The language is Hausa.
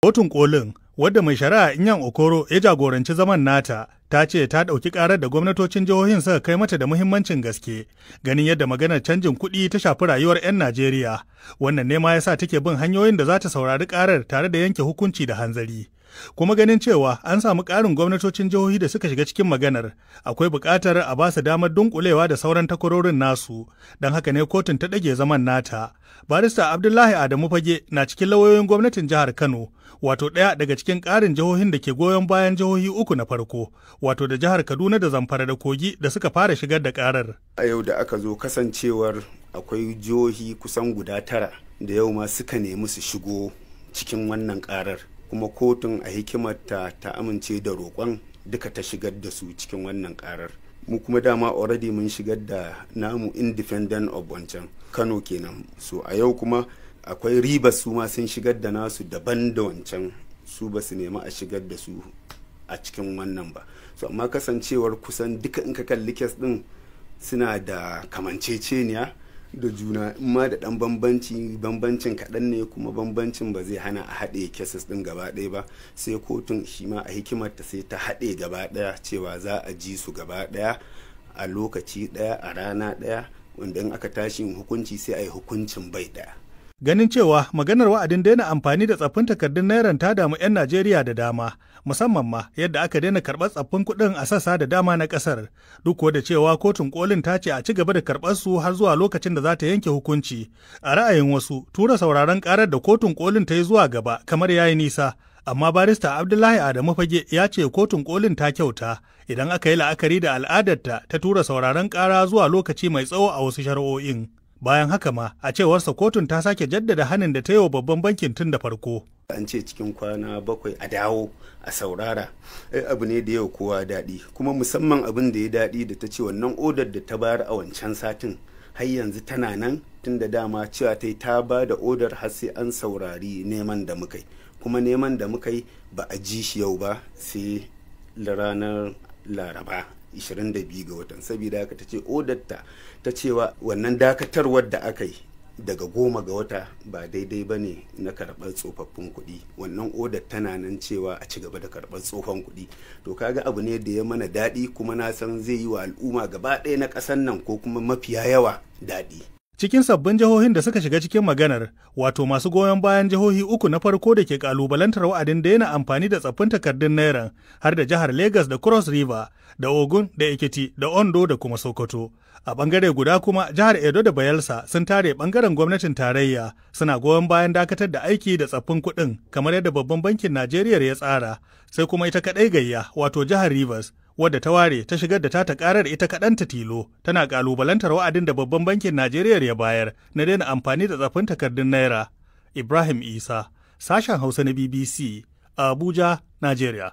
Kotun kolin, wadda mai shari'a Inyan Okoro ya jagoranci zaman nata, ta ce ta ɗauki ƙarar da gwamnatocin jihohin suka kai mata da muhimmancin gaske, ganin yadda maganar canjin kuɗi ta shafi rayuwar 'yan Najeriya. Wannan ne ma yasa take bin hanyoyin da za ta saurari ƙarar tare da yanke hukunci da hanzari. Kuma ganin cewa an samu ƙarin gwamnatocin jihohi da suka shiga cikin maganar, akwai buƙatar a ba su damar dunkulewa da sauran takwarorin nasu, don haka ne kotun ta ɗage zaman nata. Barista Abdullahi Adamu Fage na cikin lauyoyin gwamnatin jihar Kano, wato ɗaya daga cikin ƙarin jihohin da ke goyon bayan jihohi uku na farko, wato da jihar Kaduna da Zamfara da Kogi da suka fara shigar da ƙarar. A yau da aka zo, kasancewar akwai jihohi kusan guda 9 da yau ma suka nemi su shigo cikin wannan ƙarar, kuma kotun a hikimarta ta amince da roƙon duka, ta shigar da su cikin wannan karar. Mu kuma dama already mun shigar da namu independent of wancan, Kano kenan. So a yau kuma akwai riba, su ma sun shigar da nasu daban da wancan, su ba su nemi a shigar da su a cikin wannan ba. So amma kasancewar kusan duka in ka kalli case din suna da kamanceceniya da juna, in ma da ɗan bambanci, bambancin kaɗan ne, kuma bambancin ba zai hana a haɗe cases ɗin gaba ɗaya ba, sai kotun shi ma a hikimarta sai ta haɗe gaba ɗaya, cewa za a ji su gaba ɗaya a lokaci ɗaya, a rana ɗaya, wanda in aka tashi hukunci sai a yi hukuncin bai ɗaya. Ganin cewa maganar wa'adin daina amfani da tsaffin takardun nairan ta damu 'yan Najeriya da dama, musamman ma yadda aka daina karɓar tsaffin kuɗin a sassa da dama na ƙasar, duk kuwa da cewa kotun kolin ta ce a ci gaba da karɓar su har zuwa lokacin da za ta yanke hukunci. A ra'ayin wasu, tura sauraron ƙarar da kotun kolin ta yi zuwa gaba kamar yayi nisa. Amma barista Abdullahi Adamu Fage ya ce kotun kolin ta kyauta idan aka yi la'akari da al'adarta ta tura sauraron ƙara zuwa lokaci mai tsawo a wasu shari'o'in. Bayan haka ma, a cewarsa, kotun ta sake jaddada hanin da ta yi wa babban bankin tun da farko. An ce cikin kwana 7 a dawo a saurara, ai abu ne da yau kowa daɗi, kuma musamman abin da ya daɗi da ta ce wannan odar da ta bayar a wancan satin har yanzu tana nan, tun da dama cewa ta yi ta ba da odar har sai an saurari neman da muka yi, kuma neman da muka yi ba a ji shi yau ba sai ranar Laraba 22 ga watan. Saboda haka ta ce odarta ta cewa wannan dakatarwar da aka yi daga 10 ga wata ba daidai ba ne na karɓar tsofaffin kuɗi, wannan odar tana nan, cewa a ci gaba da karɓar tsohon kuɗi. To kaga abu ne da ya mana daɗi, kuma na san zai yi wa al'umma gaba ɗaya na ƙasar nan, ko kuma mafiya yawa, daɗi. Cikin sabbin jihohin da suka shiga cikin maganar, wato masu goyon bayan jihohi uku na farko da ke kalubalantar wa'adin daina amfani da tsaffin takardun naira, har da jihar Lagos da Cross River da Ogun da Ekiti da Ondo da kuma Sokoto. A bangare guda kuma, jihar Edo da Bayelsa sun tare bangaren gwamnatin tarayya, suna goyon bayan dakatar da aiki da tsaffin kuɗin kamar yadda babban bankin Najeriya ya tsara. Sai kuma ita kaɗai gayya, wato jihar Rivers, wadda ta ware ta shigar da tata karar ita kaɗanta tilo, tana kalubalantar wa'adin da babban bankin Najeriya ya bayar na daina amfani da tsaffin takardun naira. Ibrahim Isa, sashen Hausa na BBC, Abuja, Najeriya.